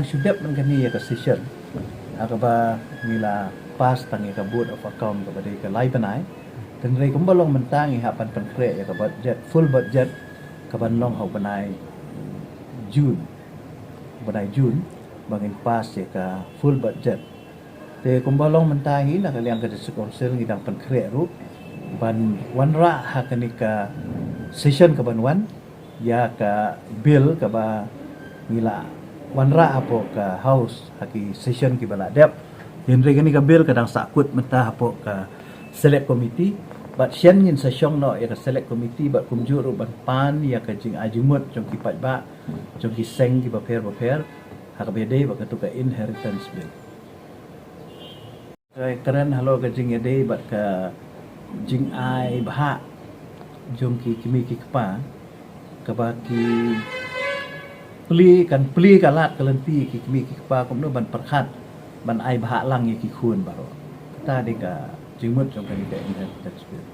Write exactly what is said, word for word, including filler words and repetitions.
Shu dep mynta kane ïa ka session ha kaba ngi la pass tang ïa ka vote of account kaba dei ka lai bnai. Hynrei kumba long mynta ngi hap ban pynkhreh ïa ka budget, full budget kaban long ha u bnai June. Bnai June ba ngin pass ïa ka full budget. Te kumba long mynta hi na ka liang ka District Council ngi dang pynkhreh ruh ban wanrah ha kane ka session kaban wan ïa ka bill kaba ngi la wanrah hapoh ka House ha ki session kiba la dep. Hynrei kane ka bill ka dang sahkut mynta hapoh ka Select Committee bad shen ngin sa shong noh ïa ka Select Committee bad kumjuh ruh ban pan ïa ka jingai jingmut jong ki paidbah jong ki seng kiba pher bapher ha kaba ïadei bad katu ka Inheritance Bill. Ka kren halor ka jingïadei bad ka jingai bhah jong ki kmie ki kpa kaba ki plie, kan plie ka lad ka lynti ki kmie ki kpa kumno ban pyrkhat ban ai bhah lang ïa ki khun baroh. Kata dei ka jingmut jong kane ka Inheritance Bill.